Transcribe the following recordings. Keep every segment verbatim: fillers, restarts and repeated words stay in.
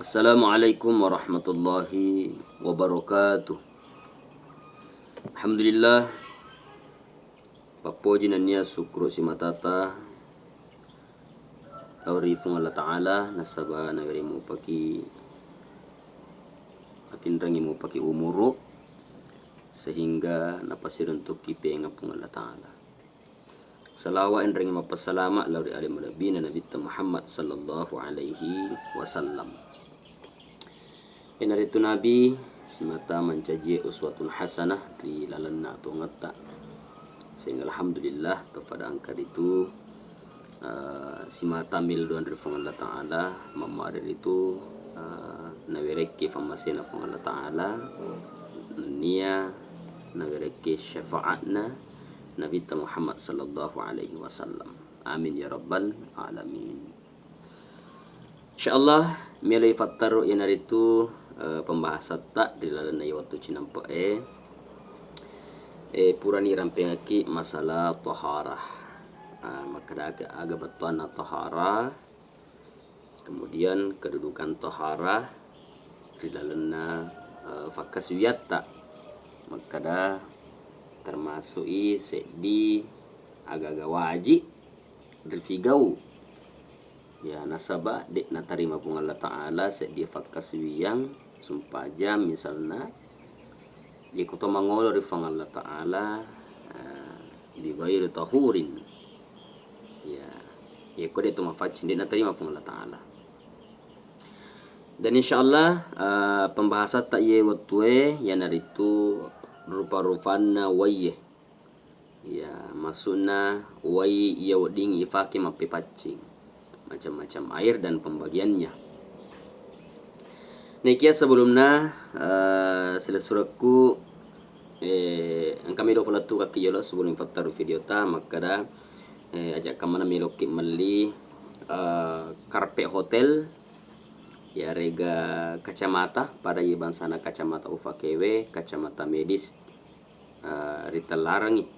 Assalamualaikum warahmatullahi wabarakatuh. Alhamdulillah, pappoji nennia sukkuru simatata lao ri Puang Allah Ta'ala, nasaba nawereng mupaki, napinrengngi mupaki umuru, sehingga napasiruntukki paimeng Puang Allah Ta'ala. Salawat enrengngi mappasalama lao ri ale malebbina Nabitta Muhammad sallallahu alaihi wasallam. Iyanaritu Nabi simata mancajie uswatun hasanah ri lalenna tongetta. Sehingga alhamdulillah, to fada engka ritu, eh, simata mildoang ri Puang Allah Ta'ala, mammuare ritu, eh, nawerekki fammasena Puang Allah Ta'ala, nennia nawerekki syafaatna Nabitta Muhammad sallallahu alaihi wasallam. Amin ya rabbal alamin. Insyaallah, melo ifattaru iyanaritu, eh, pembahasatta ri lalenna iye wettu cinampe'e. Eh, purani irampengekki masalah taharah. Ah, makkeda aga, aga bettuanna taharah, kemudian kedudukan taharah ri lalenna, eh, fakkasuwiatta. Makkeda termasuk i seddi aga-aga wajib rifigau. Ya, nasaba de' natarima Puang Allah Ta'ala seddi fakkasuwiang, sumpajang misalna, iko to mangolo ri Puang Allah Ta'ala, eh, bi ghairi tahurin. Ya, iko de' to mafaccing, de' natarima Puang Allah Ta'ala. Dan insyaallah, eh, pembahasatta iye wettue iyanaritu rupa-rupanna waiye. Ya, maksudna wai iya wedding ifake mappepaccing, macam-macam air dan pembagiannya. Nekia sebelumna, eh, silessurekku, eh, engka medo falettukakki jolo sebelum ifattaru video ta, makkeda, eh, aja kamana meloki melli, eh, karpet hotel, yarega kacamata, pada iye bangsana kacamata ufakewe, kacamata medis. Eh, ritellarengngi.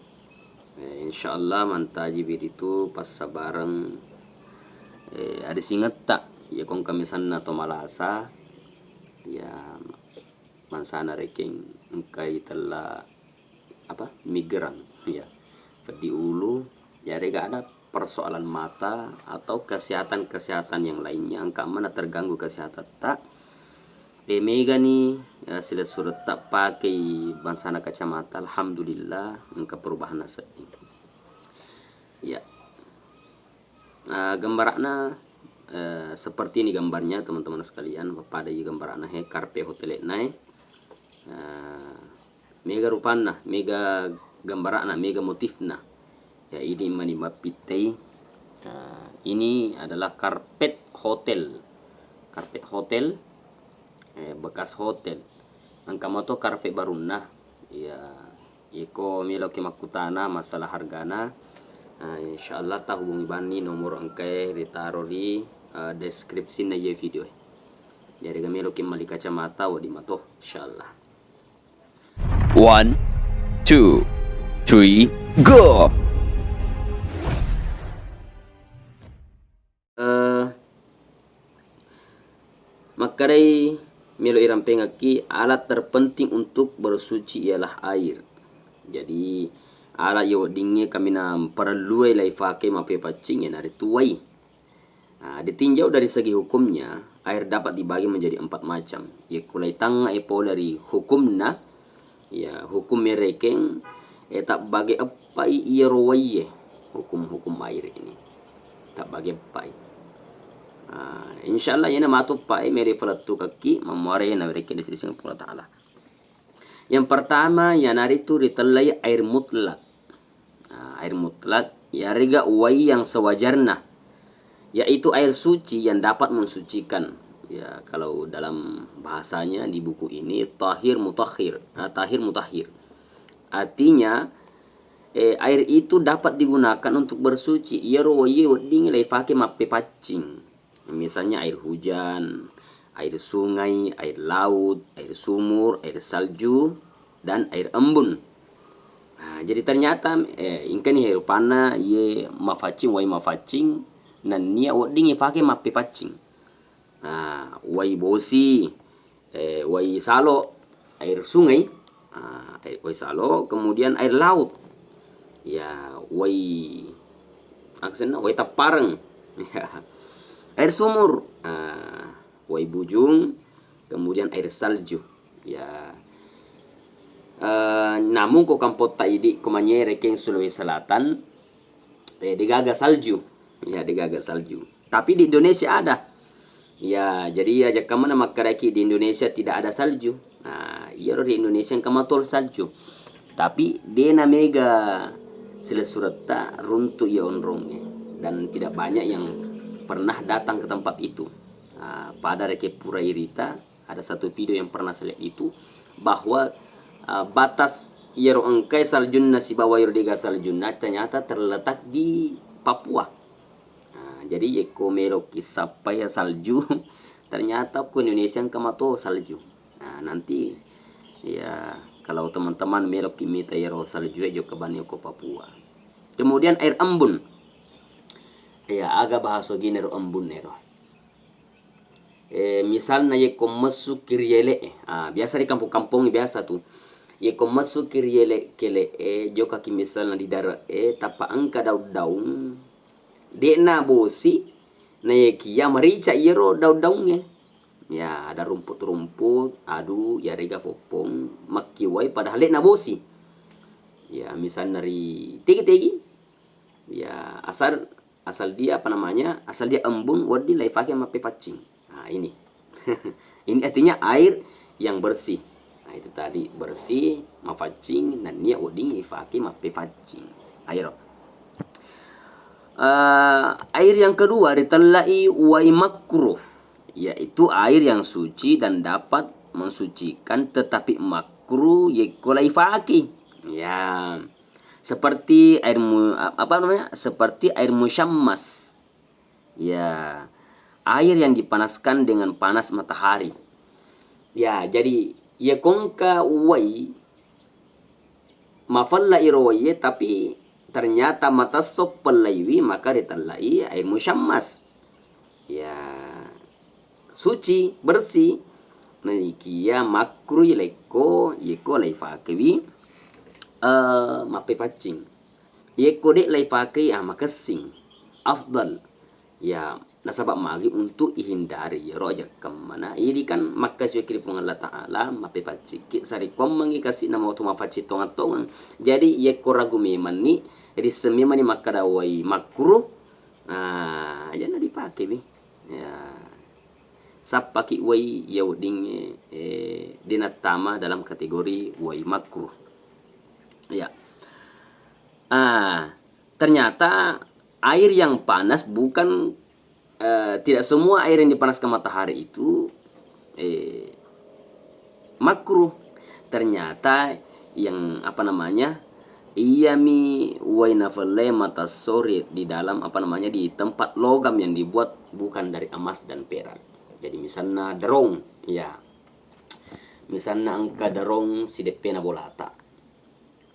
Eh, insyaallah mantajiwi ritu passabareng, eh, adisingetta, iya ko engka misalna to malasa, ya, bangsana rekeng engkai tella, apa, migrang, ya, peddi ulu, yarega ada persoalan mata atau kesehatan-kesehatan yang lainnya, engka mana terganggu kesehatatta, eh, megani, eh, silessuretta pakei bangsana kacamata, alhamdulillah, engka perubahanna sedding. Ya. Eh, gambarana, eh, seperti ini gambarnya, teman-teman sekalian, pada i gambarana he, karpet hotelna e. Eh, mega rupanna, mega gambarana, mega motifna. Ya, ini mani mappittei. Nah, ini adalah karpet hotel. Karpet hotel, eh, bekas hotel. Engka moto karpet barunna. Ya, iko meloki makkutana masalah hargana, eh, insyaallah tahubungi banni nomor engkae ritaro ri, eh, deskripsinna iye video. Jadi meloki melli kacamata, wedding mato, insyaallah. One, two, three, go! Eh, makkedai melo irampengekki, alat terpenting untuk bersuci ialah air. Jadi, alat iya weddingnge kaminang parelluai laifake mappepaccing iyanaritu wai. Nah, ditinjau dari segi hukumnya, air dapat dibagi menjadi empat macam. Yekko laitangngai pole ri hukumna, ya, hukum merekeng, eh, tabbage eppai iyaro waiye, hukum-hukum air ini. Tabbage eppai. Ah, insyaallah iyana matuppai meri falettukakki mammuare nawerekki disiseng Puang Allah Ta'ala. Yang pertama, iyanaritu ritellai air mutlak. Nah, air mutlak, yarega wai yang sewajarna, yaitu air suci yang dapat mensucikan. Ya, kalau dalam bahasanya di buku ini, tahir mutahhir. Nah, tahir mutahhir. Artinya, eh, air itu dapat digunakan untuk bersuci. Iyaro waiye wedding laifake mappepaccing. Misalnya air hujan, air sungai, air laut, air sumur, air salju, dan air embun. Nah, jadi ternyata, eh, engkani he rupanna iye mafaccing, wai mafaccing, nennia wedding ifake mappepaccing. Nah, wai bosi, eh, wai salo, air sungai, ah, eh, wai salo, kemudian air laut, ya, wai, aksenna, wai tappareng, ya, air sumur, ah, wai bujung, kemudian air salju, ya. Eh, namun ko kampotta idi ko manyere keng Sulawesi Selatan, eh, degaga salju. Ya, degaga salju. Tapi di Indonesia ada. Ya, jadi aja kamana makkedaki di Indonesia tidak ada salju. Nah, iyaro di Indonesia engka matol salju. Tapi dena mega silessuretta runtu iya onrongnge. Dan tidak banyak yang pernah datang ke tempat itu. Nah, pada reke pura irita, ada satu video yang pernah saya lihat itu, bahwa, eh, batas iyaro engkai saljunna sibawa iyaro dega saljunna ternyata terletak di Papua. Nah, jadi yekko meloki sappai salju, ternyata ko Indonesia engka mato salju. Nah, nanti ya kalau teman-teman meloki mita iyaro salju e jokka bani ko Papua. Kemudian air embun. Ya, aga bahasa gini ro embun ero. Eh, misalna yekko messuki ri ele'e, ah, biasa di kampong-kampongnge biasa tu. Yekko messuki ri ele-, kele'e, jokkaki misalna di dare'e, tappa engka daung-daung, de'na bosi, nayakiya marica iyaro daung-daungnge. Ya, ada rumput-rumput, adu, yarega foppong, makkiwai padahal de'na bosi. Ya, misalna ri tegi-tegi, ya, asal asal dia, apa namanya, asal dia embun, wedding laifake mappepaccing. Nah, ini. Ini artinya air yang bersih. Nah, itu tadi, bersih, mafaccing, nennia wedding ifake mappepaccing. Air. Eh, air yang kedua ritellai wai makruh, yaitu air yang suci dan dapat mensucikan, tetapi makruh yekko laifake. Ya. Seperti air mu-, apa namanya, seperti air musyammas. Ya, air yang dipanaskan dengan panas matahari. Ya, jadi, ya, ko engka uwai mafella iro uwaiye, tapi ternyata matesso pellaiwi, maka ritellai air musyammas. Ya, suci, bersih. Naikiya makruh lekko, yekko laifakewi, eh, mappepaccing. Yekko de' laifakei, ah, makessing. Afdal. Ya, nasaba magi untuk ihindari iyaro aja kemmana. Idi kan makkasiwekki ri Puang Allah Ta'ala, mappepaccikki, sarekkuammengngi kasi namatu mafaccing tongeng-tongeng. Jadi, yekko ragu memanni, risseng memanni makkada wai makruh, ah, aja na dipakewi. Ya. Sappaki wai iya weddingnge, eh, de' nattama dalam kategori wai makruh. Ya. Ah, ternyata air yang panas bukan, eh, tidak semua air yang dipanaskan matahari itu, eh, makruh. Ternyata yang, apa namanya, iyami wai nafellae matesso ri di dalam, apa namanya, di tempat logam yang dibuat bukan dari emas dan perak. Jadi misalna derong, ya. Misalna engka derong sideppena bolata.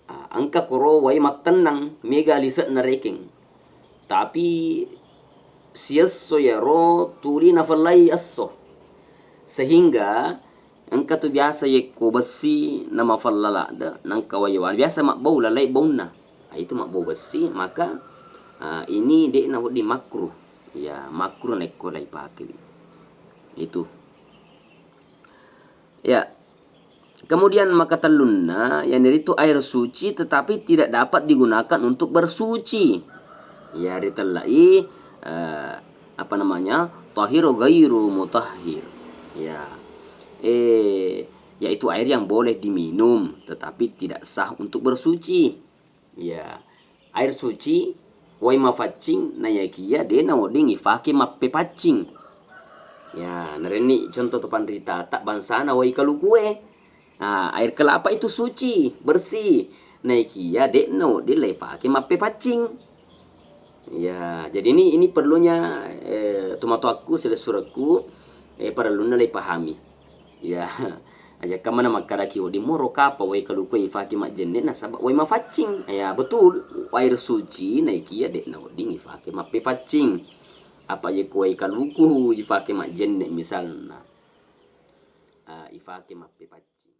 Ah, engka koro wai mattennang, mega lise'na rekeng. Tapi siesso iyaro tuli nafellai esso. Sehingga engka tu biasa yekko bessi namafella ladde, nangka wai-wai biasa mabbau lalai baunna. Ah, itu mabbau bessi, maka, ah, ini de'na wedding makruh. Ya, makruh naekko laipakewi. Itu. Ya. Kemudian makatellunna, yanaritu air suci tetapi tidak dapat digunakan untuk bersuci. Ya, ritellai, eh, apa namanya, tahir ghairu mutahhir. Ya. Eh, yaitu air yang boleh diminum tetapi tidak sah untuk bersuci. Iya. Air suci, wai mafaccing, naiyakiya de' nawedding ifake mappepaccing. Ya, narenni contoh to panritata bangsana wai kalukue. Nah, air kelapa itu suci, bersih. Naikiya de' nawedding leifake mappepaccing. Ya, jadi ini, ini perlunya, eh, tomatoakku, silessurekku, eh, parellunna leipahami. Ya, ajakka mana makkadaki wedding moro kapa wai kalukue ifake majjenne nasaba wai mafaccing. Ya, betul, air suci naikiya de' nawedding ifake mappepaccing. Apa je kuai kaluku ifake majjenne misalna, ah, ifake mappepaccing.